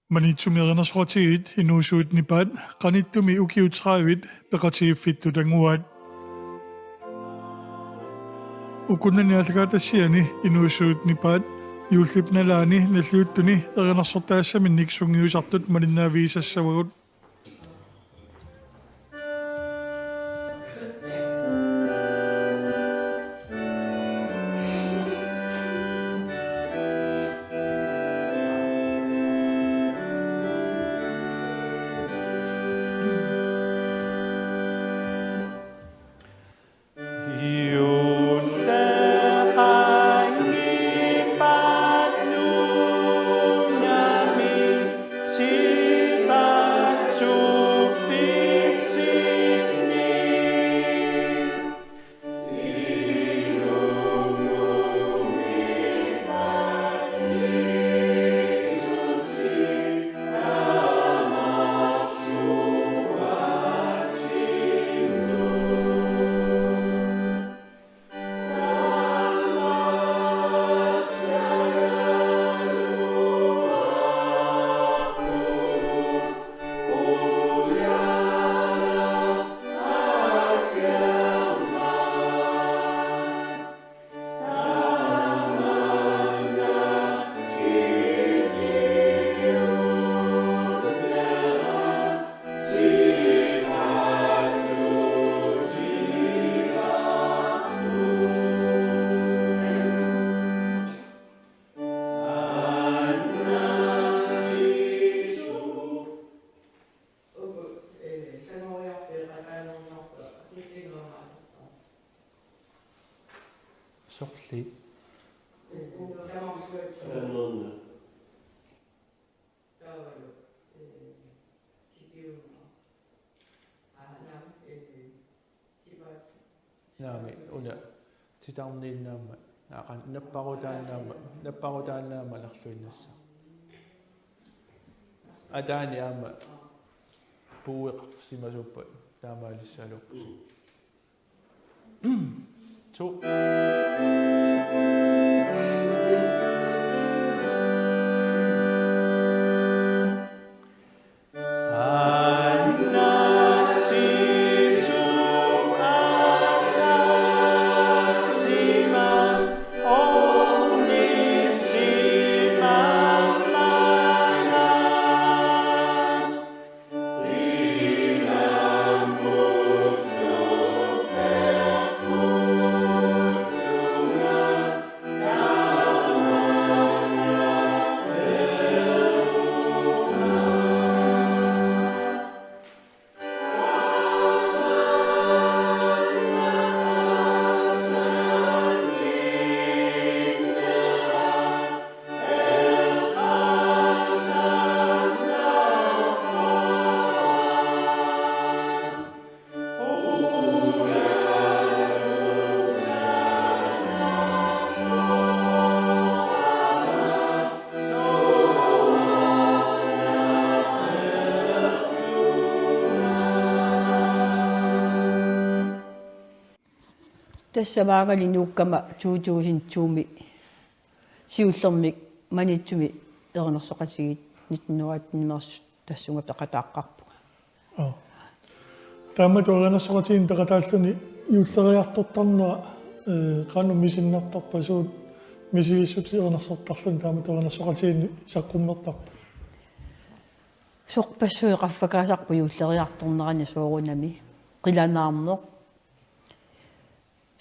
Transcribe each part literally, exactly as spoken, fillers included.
Maniitsumi erinarsoqatigiit inuusuit nipaat qanittumi ukiut tredive peqatigiiffittut anguaat. Ukunani aallakaatitassiani inuusuit nipaat juullip nalaani nalliuttuni erinarsortaassaminnik sungiusartut malinnaavigisassavagut. Sorli. Naamik, una titarniinnaammat, naaqan napparutaannaammat, napparutaannaammat amerluinnassaaq. Ataani aamma puueqarsimasuuppat taamaalissagaluarpusi. To. Tassa maanngaanniit nuukkama two thousand two-mi siullermik Maniitsumi erinarsoqatigiit nitten hundrede og atten-imeersut tassunga peqataaqqaarpunga. Aa. Taamatut erinarsoqatigiinni peqataalluni juulleriartortarnera, ee, qanoq misinnartarpa, suut misigissutsit erinarsortarluni taamatut erinarsoqatigiinni saqqummertarpa? Sorpassuit qaffakaasarput juulleriartornerani soorunami. Qilanaarneq.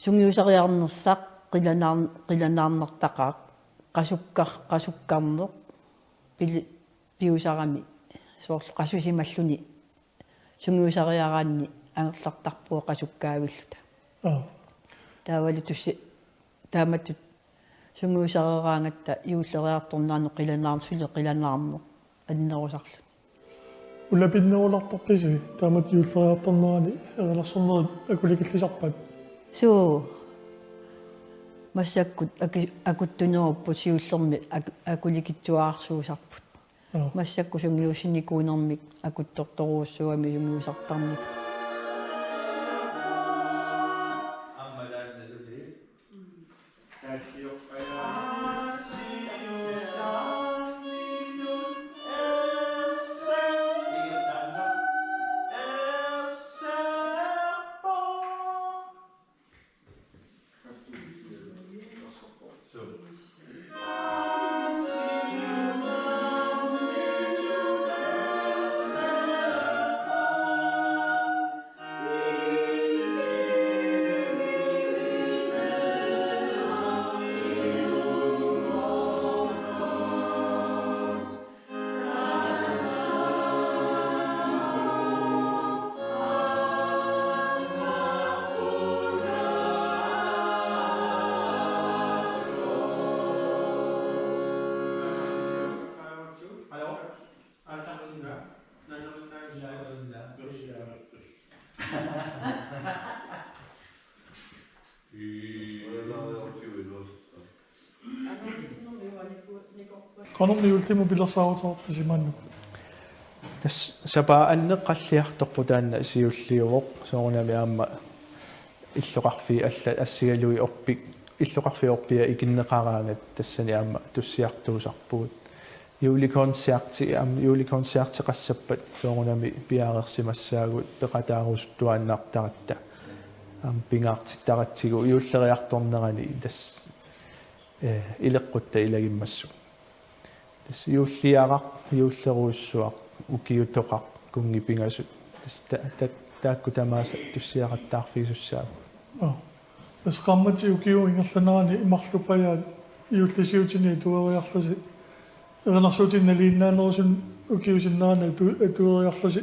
Sungiusariarnersaq qilanaar-, qilanaarnertaqaaq, qasukkar-, qasukkarneq pili-, piusarami soorlu qasusimalluni sungiusariaraanni angerlartarpugut qasukkaavilluta. Aa. Taavalu tussi-, taamatut sungiusareeraangatta juulleriartornerani qilanaar-, suli qilanaarneq annerusarluni. Ulapinnerulertarpisi taamatut juulleriartornerani erinarsornerit akulikillisarpat? Suu. Massakkut aki-, akuttunerupput siullermik ak-, akulikitsuararsuusarput. Joo. Massakkut sungiussinikuunermik akuttortorujussuugami sungiusartarnikkut. Qanormi juullimut pilersaaruteqarpisi maannakkut? Tassa sapaatip anneqqalliartorpoq taanna siulliuvoq, soorunami aamma illoqarfiit allat assigalugit orpik, illoqarfiit orpiat ikinneqaraangat tassani aamma tussiartuusarpugut. Julekoncerti aamma, julekoncerteqassappat soorunami piareersimassaagut peqataarusuttuaannartaratta. Aamma pingaartittaratsigu juulleriartornerani tassa, eh, ileqqutta ilagimmassuk. Tassa juulliaraq, juullerujussuaq, ukiutoqaq, kunngit pingasut. Tassa ta-, ta-, taakku tamaasa tussiaqattaarfigisussaapput. Aa. Tassa qaammatit ukiup ingerlanerani marluppajaat juullisiutini atueriarlusi. Erinarsuutini nalinginnaanerusunik ukiup sinnerani atu-, atueriarlusi.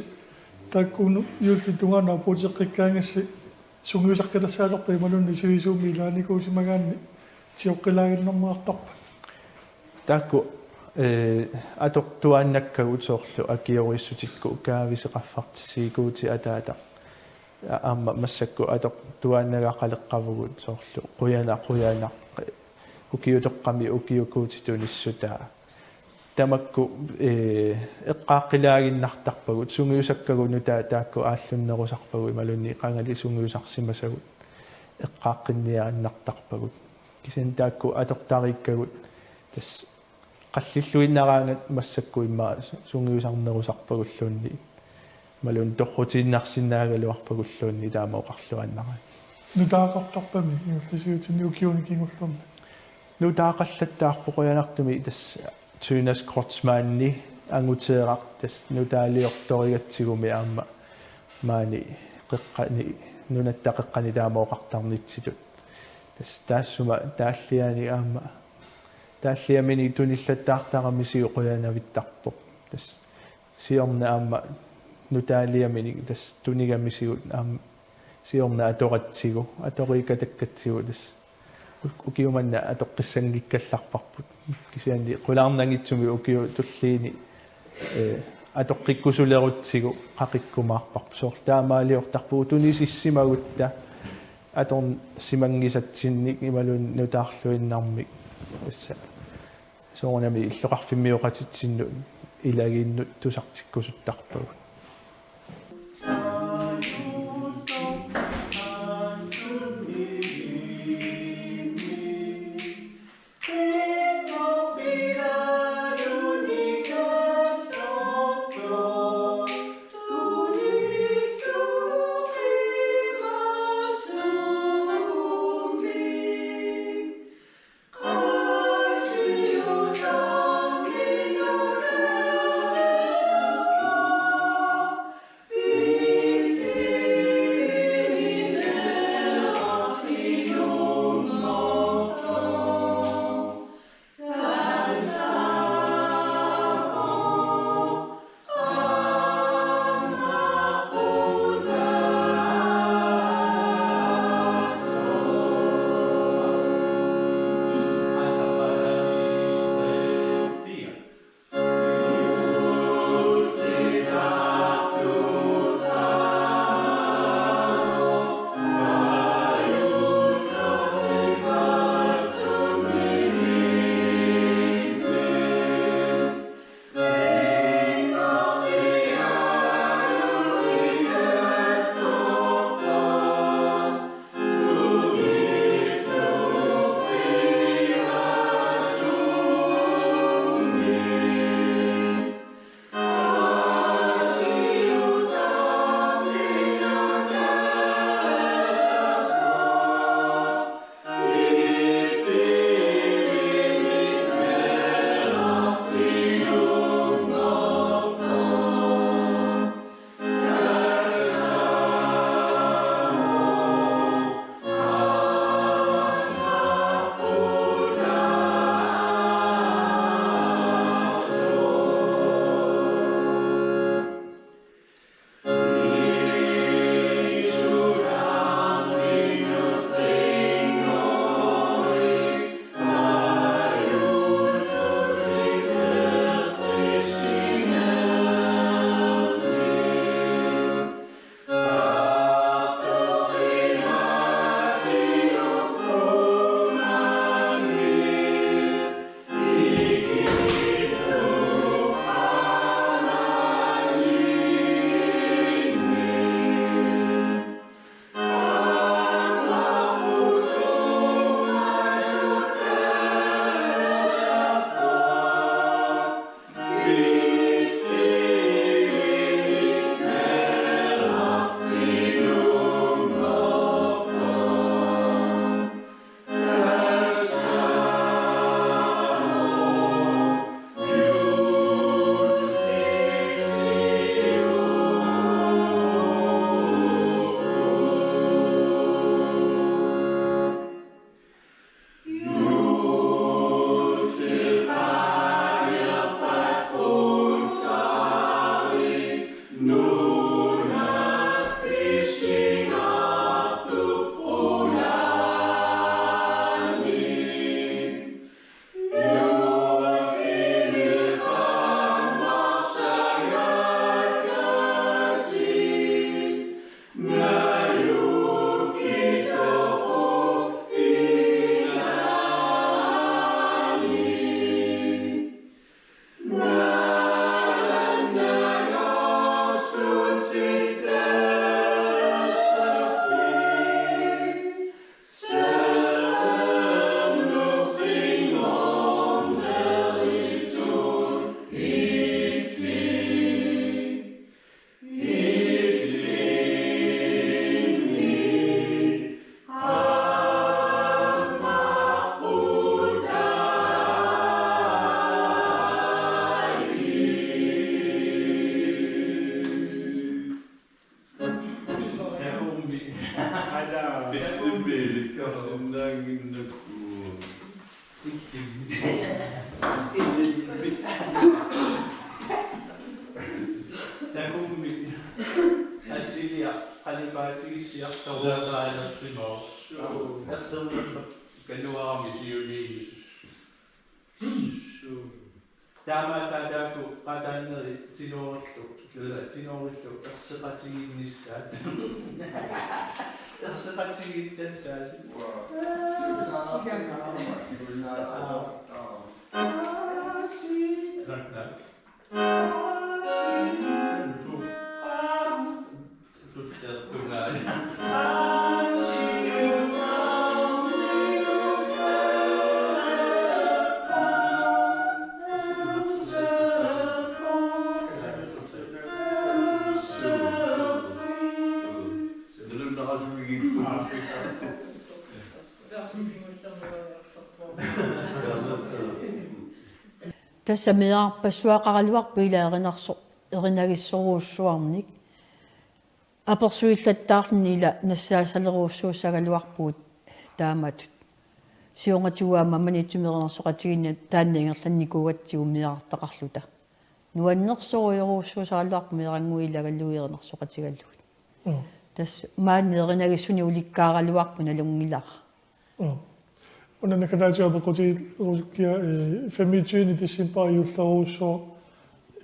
Taakkununnga juullip tungaanut apuuteqqikkaangassi sungiusartassaaserpit imaluunniit sivisuumik ilaanikuusimagaanni sioqqilaaginnarneqartarpat? Taakku, eh, atortuaannakkagut soorlu akiorissutikkut kaavisit qaffartissiikuutit ataataq. A-, aamma massakkut atortuaannagaqaleqqavugut soorlu qujanaq, qujanaq, eh, ukiutoqqami ukiukuutit tunissutaa. Tamakku, eh, eqqaaqqilaaginnartarpagut, sungiusakkagut nutaat taakku aallunnerusarpagut imaluunniit qangali sungiusarsimasagut eqqaaqqinniaannartarpagut. Kisianni taakku atortariikkagut tassa qallilluinnaraangat massakkut immaqa su-, sungiusarnerusarpagulluunniit. Imaluunniit torrutiinnarsinnaagaluarpagulluunniit taama oqarluaannaraat. Nutaaqartarpami juullisiutini ukiuni kingullerni? Nutaaqallattaarpoq qujanartumik tassa Tønnes Kreutzmanni anguteeraq tassa nutaaliortorigaatsigu aamma maani qeqqani, nunatta qeqqani taama oqartarnitsitut. Tassa taassuma taallianik aamma, taalliaminik tunillattaartaramisigut qujanavittarpoq. Tassa siorna aamma nutaaliaminik tassa tunigamisigut aamma siorna atoratsigu, atoriikkatakkatsigu tassa u-, ukiumanna atoqqissanngikkallarparput. Kisianni qularnanngitsumik ukiut tulliini, eh, atoqqikkusulerutsigu qaqikkumaarparput. Soorlu taamaaliortarpugut tunisissimagutta atorsimanngisatsinnik imaluunniit nutaarluinnarmik. Tassa soorunami illoqarfimmioqatitsinnut ilagiinnut tusartikkusuttarpagut. Takummik. Assiliaq qalipaatigissiaq torugaalersimo. Ersernerlup kaluarami siuliini. Taamaallaat taakku qataannerit tinorillu, tinorillu erseqatigiinnissaat. Erseqatigiittassaasi. Tassa meerarpassuaqaraluarpoq ila erinarso-, erinagissorujussuarnik. Apersuillattaarluni ila nassaassalerujussuussagaluarpugut taamatut. Siornatigut aamma Maniitsumi erinarsoqatigiinni taanna ingerlannikuugatsigu meerartaqarluta. Nuannersorujorujussuusaraluarpoq meerannguit ilagalugit erinarsoqatigalugit. Joo. Tassa maani erinagissunik ulikkaaraluarpoq nalunngilara. Joo. Una naggataatigut apeqqutigilerusukkiga, eh, femogtyvende december juullerujussuaq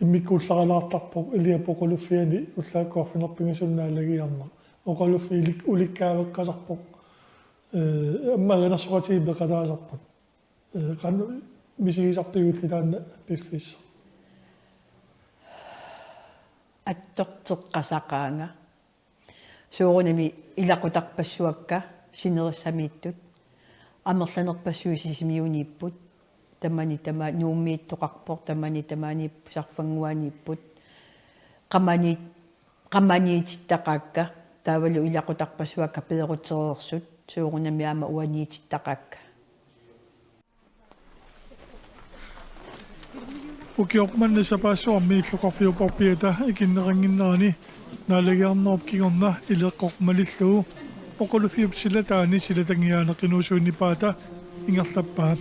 immikkuullaralaartarpoq Iliap oqaluffiani ullaakkut arfineq-pingasuni naalagiarneq. Oqaluffiit ilik-, ulikkaaveqqasarpoq. Eh, aamma erinarsoqatigiit peqataasarput. Eh, qanoq misigisarpiuk illit taanna piffissaq? Attorteqqasaqaanga. Soorunami ilaqutarpassuakka sinerissamiittut. Amerlanerpassuit Sisimiuniipput. Tamani tama-, Nuummiittoqarpoq, tamani tamaaniippoq Sarfannguaniipput. Qamani-, qamaniitittaqaakka. Taavalu ilaqutarpassuakka peerutereersut. Soorunami aamma uaniitittaqaakka. Ukioq manna sapaassuarmi illoqarfiup arpiata ikinneqannginnerani naalagiarnerup kingorna ileqqoq malillugu oqaluffiup silataani silatangiaaneq inuusuinnipaata ingerlappaa.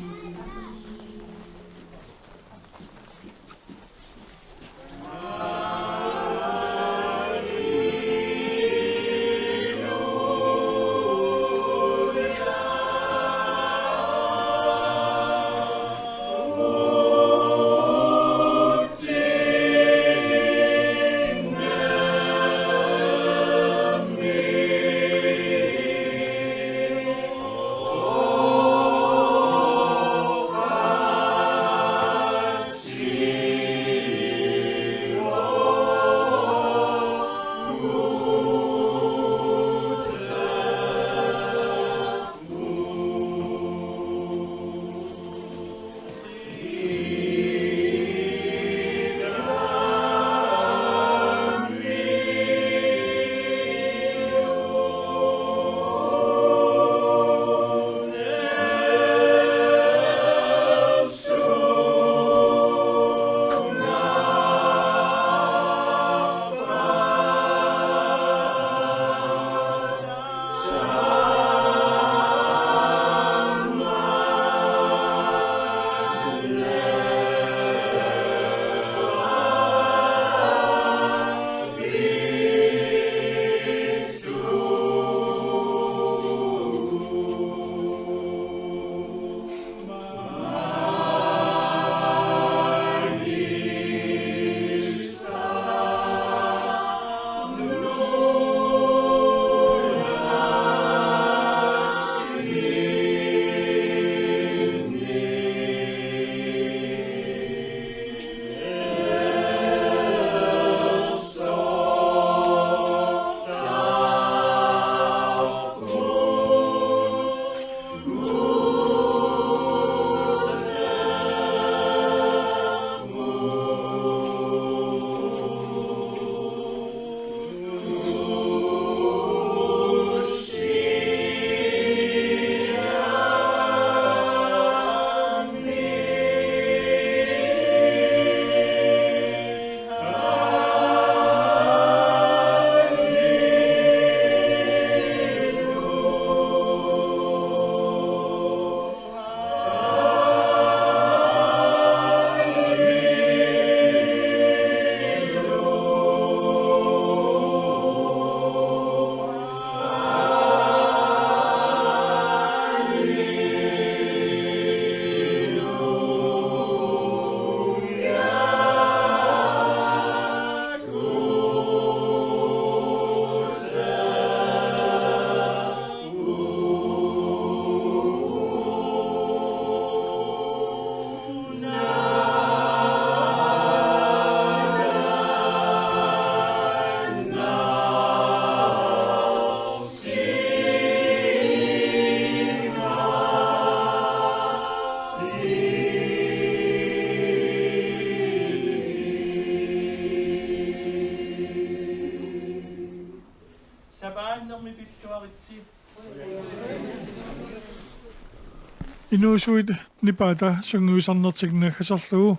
Inuusuit nipaata sungiusarnertik naggaserlugu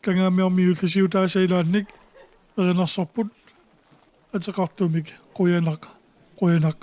Kangaamiormiut juullisiutaasa ilaannik erinarsorput ateqartumik qujanaq, qujanaq.